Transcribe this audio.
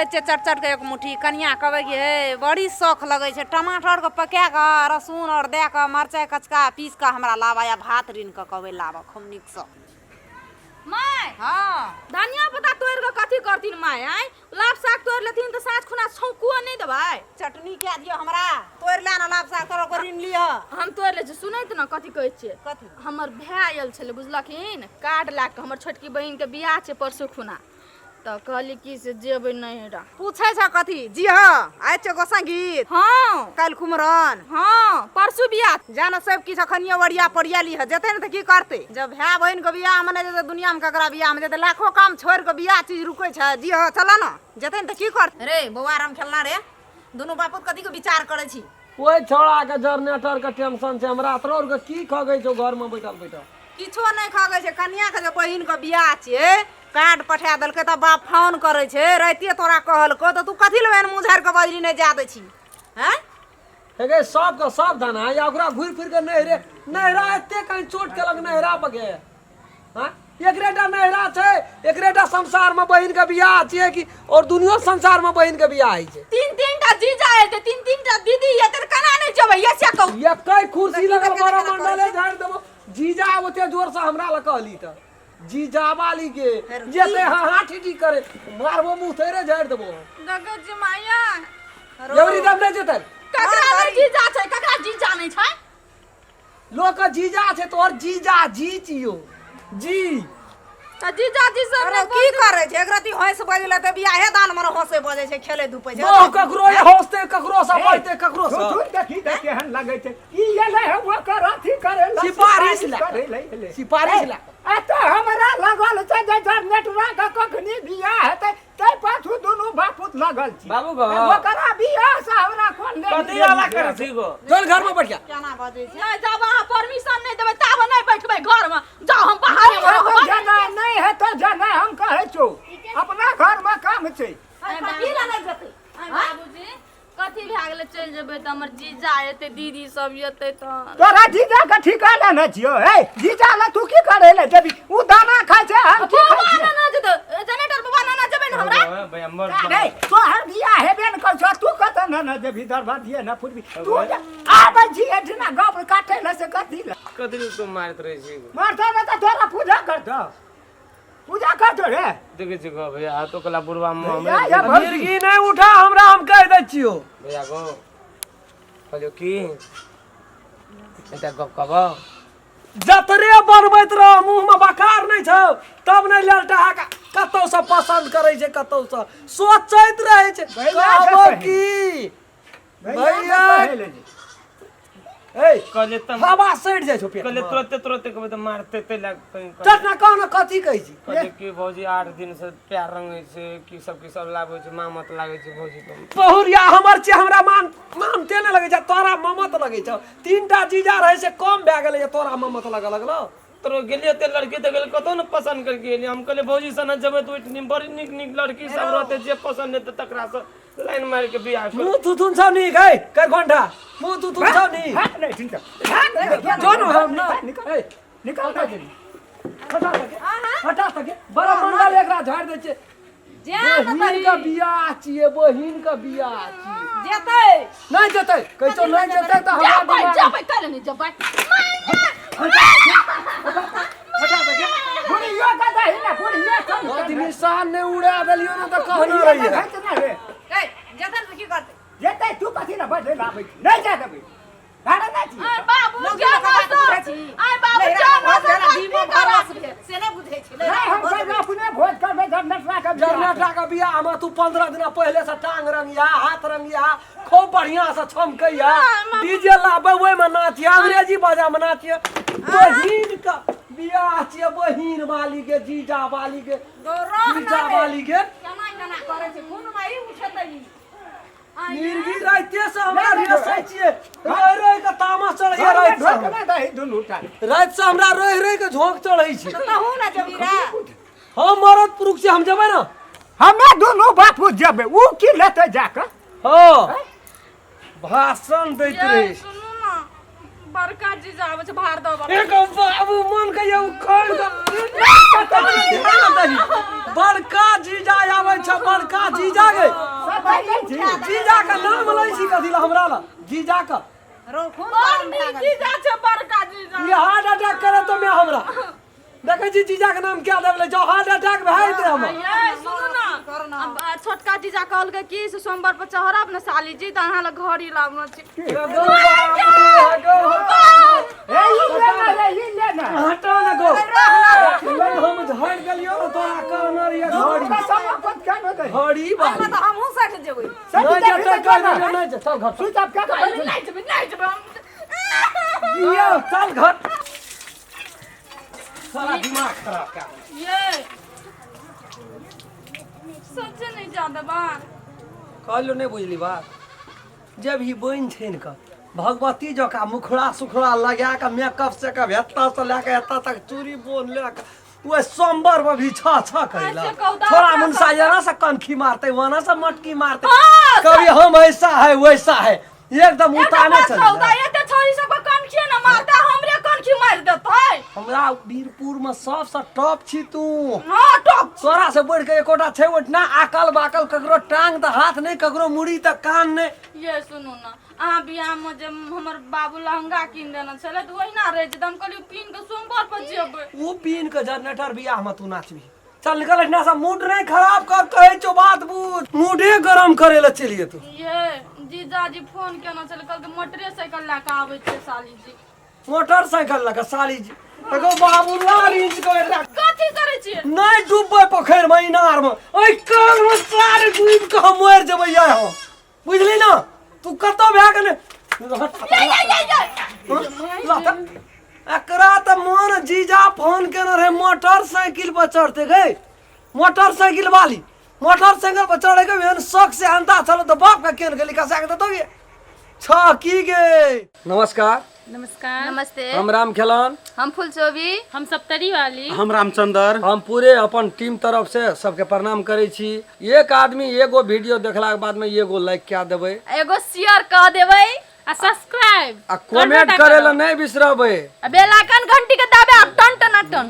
लै छियै चट चट के एक मुट्ठी कनिया कहबै कि हे बड़ी शौख लगै छै टमाटर के पकाए कऽ लहसुन आओर दए कऽ मरचाइ कचका पीस कऽ हमरा लाबऽ या भात रान्हि कऽ कहबै लाबऽ खूब नीकसँ माय हँ धनिया पत्ता तोड़ि कऽ कथी करथिन माय आँय लाब साग तोड़ि लेथिन तऽ साँझ खुना छौंकुओ नहि देबै चटनी कए दियौ हमरा तोड़ि ले ने लाब साग तोरा ऋण लिह हम तोड़ि लै छी सुनैत ने कथी कहै छियै कथी हमर भाय आयल छलै बुझलखिन कार्ड लए कऽ हमर छोटकी बहिनके बियाह छै परसू खुना तऽ कहली कि से जेबै नैहरा पूछै छ कथी जी हँ आइ छै गोसंगीत हँ काल्हि कुमरन हँ परसू बियाह जान सब किछु अखनियो ओरिया पोरिया लीह जेतै ने तऽ की करतै जब भाय बहिन के बियाह मे नहि जेतै दुनिया मे ककरा बियाह मे जेतै लाखो काम छोड़ि कऽ बियाह चीज रुकै छै जी हँ चल ने जेतै ने तऽ की करतै रे बौआ राम खेलना रे दुनू बापूत कथी के विचार करै छी ओहि छौड़ा के जनरेटर के टेंशन छै हमरा तोरा के की खगै छौ घर में बैठल बैठल किछो नहि खगै छै कनिया के जे बहिन के बियाह छियै कार्ड पठा देलकै तऽ बाप फोन करै छै रातिए तोरा कहलकौ तऽ तू कथी लए एहन मुँह झाड़ि कऽ बजली नहि जा दै छी हँ हे गे सबके सावधान है या ओकरा घुरि फिर के नहरे नहरा एते कहीं चोट केलक नहरा पर गे हाँ एकरे टा नहरा छै एकरे टा संसार में बहिन के बियाह छियै कि और दुनियो संसार में बहिन के बियाह होइ छै तीन तीन टा जीजा एतै तीन तीन टा दीदी एतै तऽ केना नहि जेबै ये से कहू एकै कुर्सी देखी लगल तऽ केना बड़ा केना मंडले करै छै। झाड़ि देबो जीजा ओते जोर से हमरा लग कहली तऽ जीजा वाली के फेर जेते हाँ हाँ ठीक करे मारबो मुंह तेरे झाड़ि देबो देखै छी माया एवरी दम नहि जेतै ककरा नहि जीजा छै ककरा जीजा नहि छै लोक के जीजा छै तोहर जीजा जी छियो जी तऽ जीजा जी सब अरे की करै छै एक रति हंस बजलै तऽ बियाहे दान मे हंसै बजै छै खेलै धूपै छै बहु ककरो हंसते ककरो से बजते ककरो से सुन देखी तऽ केहन लगै छै ई एलै है ओकर अथी करे ला सिफारिश ला। करे लै एलै सिफारिश ला। ए तऽ हमरा लगल छै जे जनरेटरा के कखनी बियाह हेतै तै पाछू दुनू बापूत लगल छी बाबू गो। ओकरा बियाह से हमरा कोन लेनी कथी देनी हल्ला छै? करै छी गो चल घर में बैठ जा केना बजै छै नहि जब अहाँ परमिशन नहि देबै ताब नहि बैठबै घरमे जाउ हम बाहरे नहि हेतौ जेना नहि हेतौ जेना हम कहै छौ अपना घरमे काम छै कथी लए नहि जेतै बाबूजी कथी भए गेलै चलि जेबै तऽ हमर जीजा एतै दीदी सब एतै तऽ तोरा जीजा के ठिकाना न छियौ हे जीजा ले तू की करे ले जेबी उ दाना खाय छै हम की खाय बाबा छियै ना जेतै जनरेटर बाबा ना जेबै ने हमरा भैया मर नहीं तोहर बियाह हेबे न कर छौ तू कतऽ न न जेबी दरबार दिए न फुटबी तू आबै छी एठिना गप काटे ले से कथी ले कथी ले तू मारैत रहै छी गो मारतो न तऽ तोरा पूजा करतो पूजा करतो रे देखै छी गो भैया हाथो कला बुढ़वा मुँह भैया, हमरे या भौजी। मिर्गी नहीं उठा हमरा हम कह दै छियो भैया गो कहलियौ की एकटा गप कहबौ जतरे बनबैत रह मुंह में बकार नहीं छौ तब नहीं लेल टहा कतौ से पसंद करै छै कतौ से सोचैत रहै छै भैया के कहबो कही। की भैया के भैया। कहै ले जे। ए कहलियै तम हवा सटि जाइ छौ पेट कहलियै मे। तुरते तुरते कहबै तऽ मारते तै लए कहीं चट ना कह ना कथी कहै छी कहलियै कि भौजी 8 दिन से पैर रंगै छै की सब की सब लाबै छै मामत लागै छै भौजी के बहुरिया हमर छै हमरा मान मानते नहि लगै छै तोरा ममत लगै छौ तीन टा जीजा रहै से कम भए गेलै जे तोरा ममत लगऽ लगलौ तोरो गेलियै ते लड़की तऽ गेल कतौ ने पसन्द करके एलियै हम कहलियै भौजी सने जेबै तऽ ओहिठिन बड़ी नीक नीक लड़की सब रहतै जे पसन्द हेतै तकरा से लाइन मारि के बियाह कर मुँह थुथुन छौ नीक है कर घंटा मुँह थुथुन छौ नीक भाग नहीं ठीक भाग नहीं जो न हम न निकल ए निकल हटा सके हटा सके बड़ा मंडल एकरा झाड़ि दै छै बहिन के बियाह छियै बहिन के बियाह छियै जेतै नहि जेतै कहै छौ नहि जेतै तऽ हमरा जेबै दिमाग जेबै काल्हि नहि जेबै हटा सके बुढ़ियो के दही ना बुढ़ियो सब आदमी शान नहि उड़ा देलियो ने तऽ कहने रहियै रे ए जेतै ने तऽ की करतै जेतै तू कथी ना बजै लाबै छी नहि जा देबै भाड़ा नहि छी आय बाबू लोक जानो बात बुझै छी आय बाबू नैहरा जानो भोज भेल, भीमो भरस भेल, से नहि बुझै छी नहीं हम करबै अपने भोज करबै जब नटरा के बियाह जरनाटा के बियाह में तू 15 दिना पहले से टांग रंगिया हाथ रंगिया खूब बढ़िया से छमकैया डीजे लाबे ओहि में नाचिया अंग्रेजी बाजा में नाचिया बहिन के बियाह छियै बहिन वाली के जीजा वाली के जीजा वाली के केना केना करै छै कोन माई उठेतै ई? मिर्गी राइते से हमरा रेसै छियै रहि रहि के तामस चढ़ैया राति से ढोक ना दही दुनू टा राति से हमरा रहि रहि के झोंक चढ़ै छै तहू ने जेबी रे हम मरद पुरुष छियै हम जेबै ने हमे दुनू बापू जेबै उ की लेतै जाकऽ हँ भाषण दैत रहे सुनू ना बड़का जीजा आबै छै भार दऽ एक बाबू मन के यौ उखाड़ के बड़का जीजा आबै छ छै बड़का जीजा गे। सच्चे लै छी। जीजा के नाम लै छी कथी ला हमरा ला जीजा के? रो खून बड़ गरम भए नीक गेल। जीजा छै, बड़का जीजा। ई हार्ट अटैक करे तो मैं हमरा देखै छी जीजा के नाम क्या देबले जो हार्ट अटैक भए जेतै हमर। ये सुनू ना, अब, छोटका जीजा कहलकै कि से सोमवार पर चढ़ब ने साली जी, तऽ अहाँ लग घड़ी लाबना छी। गो बाप रे, गो। ए, ई ले ना रे, ई ले ना। हटा ना गो। हम झड़ गेलियो ने तोरा कहना रहिए घड़ी। तू सब अपन क्या न दे। घड़ी बाली। एहिमे तऽ हमहूँ सटि जेबै। सच नहीं दे जेतै, भी तो कहि ना। देलियौ, नहीं जेतै, चल घर। सुई चाप क्या कर? नहि जेबै, नहि जेबै हम। ये चल घर, साला दिमाग खराब कर। ये सच्चे नहीं जादा बा। कहलो नहीं बुझली बात? जब ही बनि छनि कऽ भगवती जकाँ मुखड़ा सुखड़ा लगा कऽ मेकअप सेकअप एतऽ से लए कऽ एतऽ तक चूड़ी बोन लए कऽ ओहि सोमवार पर भी छ छ करेला। ऐसे कहू तऽ छोड़ा अपना मुनसा एना से कनखी मारते, वना से मटकी मारते। हाँ, कभी हम ऐसा है वैसा है, एकदम एकटा उताने बात चल। कहू तऽ, एते छोरी सबके कनखी ने मारतै, हमरे कनखी मारि देतै। हमरा वीरपुर में सबसँ टॉप छी तू। हँ, टॉप। तोरा से बढ़ि कऽ एकोटा छै ओहिठिना आकल बाकल? ककरो टांग तऽ हाथ नहि, ककरो मुड़ी तऽ कान नहि। ये सुनू ने, अहाँ बियाह में जे हमर बाबू लहंगा कीन देने छलै तऽ ओहिना रहै छै, तऽ हम कहलियै पीन कऽ सोमवार पर जेबै। ओ पीन के जनरेटर बियाह में तू नाचबी। चल निकल एहिठिना से, मूड नहीं खराब कर, कहै छौ बात बुझ। मूडे गरम करे ले चलिए तू। ये जीजाजी फोन केने छलै, कहलकै मोटरे साइकिल लए कऽ आबै छै साली जी। मोटरसाइकिल लऽ कऽ साली जी? एगो बाबू लाल इंच के एकरा। कथी करै छियै? नहीं डूबबै पोखरि में, इनार में, ओहि कान में सारे डूबि कऽ हम मरि जेबै। यार हम बुझली ना, तू कतौ भए गेलै। ये ये ये ये। ला तऽ। एकरा तऽ मन जीजा फोन केने रहे मोटरसाइकिल पर चढ़ते गई, मोटरसाइकिल वाली मोटरसाइकिल पर चढ़े के एहन शौक से अंता चलो तऽ बाप के केन गेली कसा के देतौ गे छ की गे। नमस्कार। नमस्कार। नमस्ते। हम राम खेलन। हम फुलचोबी। हम सप्तरी वाली। हम रामचंद्र। हम पूरे अपन टीम तरफ से सबके प्रणाम करै छी। एक आदमी एगो वीडियो देखला के बाद में एगो लाइक कए देबै, एगो शेयर कऽ देबै आ सब्सक्राइब आ कमेंट करे ला नहीं बिसरबै आ बेल आइकन घंटी के दाबे, आ टन टन टन।